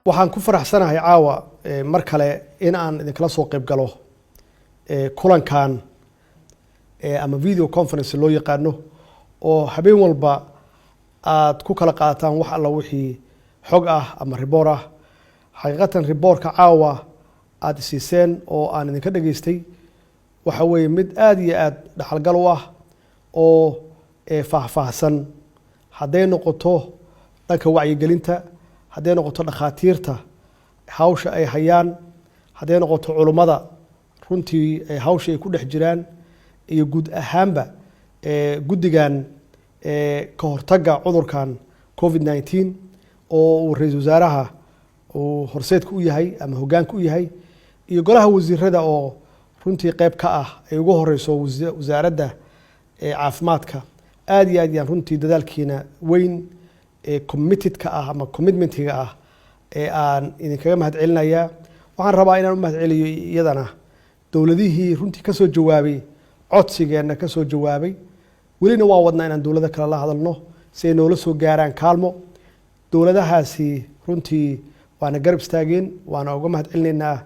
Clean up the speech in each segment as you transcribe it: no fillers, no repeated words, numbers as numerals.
Waxaan ku faraxsanahay caawa mar kale in aan idinkala soo qayb galo kulankan ama video conference loo yaqaano, oo habeen walba aad ku kala qaadataan wax alla wixii xog ah ama report ah. Xaqiiqatan, reportka caawa aada isiiseen oo aan idinka dhageystay waxa weeye mid aada iyo aada dhaxalgal u ah oo faahfaahsan, hadday noqoto dhanka wacyigelinta, hadday noqoto dhakhaatiirta hawsha ay hayaan, hadday noqoto culummada runtii hawsha ay ku dhex jiraan, iyo guud ahaanba guddigan ka hortagga cudurkan COVID-19 oo uu ra-iisul wasaaraha uu horseedka u yahay ama hoggaanka u yahay, iyo golaha wasiirada oo runtii qeyb ka ah, ay ugu horeyso wasaaradda caafimaadka. Aada iyo aad yaan runtii dadaalkiina weyn ee committedka ah ama commitmentiga ah ee aan idinkaga mahad celinayaa. Waxaan rabaa inaan u mahad celiyo iyadana dowladihii runtii kasoo jawaabay codsigeenna, kasoo jawaabay. Welina waa wadnaa inaan dowlado kale la hadalno si ay noola soo gaaraan kaalmo. Dowladahaasi runtii waana garab istaageen, waana uga mahad celinaynaa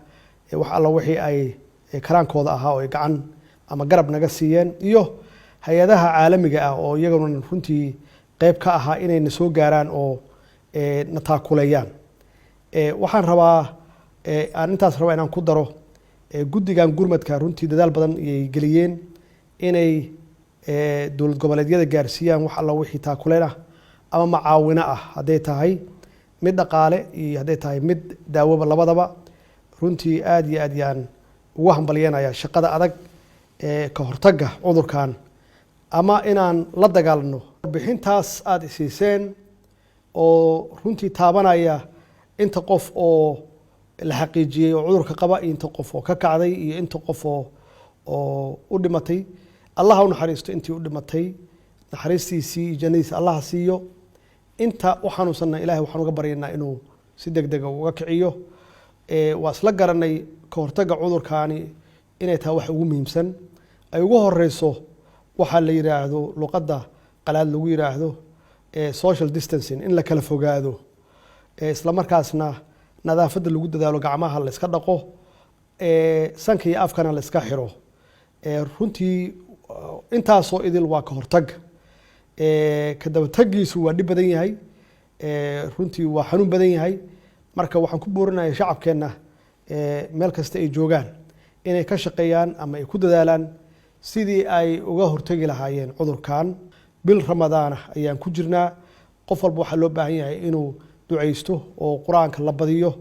wax alla wixii ay karaankooda ahaa oo ay gacan ama garab naga siiyeen, iyo hay-adaha caalamiga ah oo iyaguna runtii qeyb ka ahaa inay na soo gaaraan oo na taakuleeyaan. Waxaan rabaa aan intaas rabaa inaan ku daro, guddigan gurmadka runtii dadaal badan ayay geliyeen inay dowlad goboleedyada gaarsiiyaan wax alla wixii taakuleen ah ama macaawino ah, hadday tahay mid dhaqaale iyo hadday tahay mid daawoba labadaba. Runtii aada iyo aad yaan ugu hambalyanaya shaqada adag ee ka hortagga cudurkan ama inaan la dagaalno. Warbixintaas aada isiiseen oo runtii taabanaya inta qof oo la xaqiijiyey oo cudurka qaba, iyo inta qof oo ka kacday, iyo inta qof oo u dhimatay, Allaha u naxariisto intii u dhimatay, naxariistiisii iyo jannadiisa Allaha siiyo. Inta u xanuunsanna Ilahay waxaan uga baryaynaa inuu si deg dega uga kiciyo. Waa isla garanay ka hortagga cudurkaani inay tahay wax ugu muhiimsan, ay ugu horeyso waxaa la yidhaahdo luqadda qalaad lagu yidhaahdo social distancing, in la kala fogaado, isla markaasna nadaafadda lagu dadaalo, gacmaha la iska dhaqo, sanka iyo afkana la iska xiro. Runtii intaasoo idil waa ka hortag. Ka dabategiisu waa dhib badan yahay, runtii waa xanuun badan yahay. Marka waxaan ku boorinaya shacabkeenna meel kasta ay joogaan inay ka shaqeeyaan ama ay ku dadaalaan sidii ay uga hortegi lahaayeen cudurkan. Bil Ramadaana ayaan ku jirnaa. Qof walba waxaa loo baahan yahay inuu ducaysto oo Qur-aanka la badiyo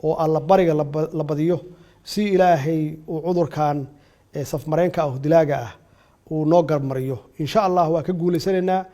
oo Alla bariga la badiyo, si Ilaahay uu cudurkan safmareenka ah, dilaaga ah, uu noo garmariyo. Insha Allah waa ka guulaysanaynaa.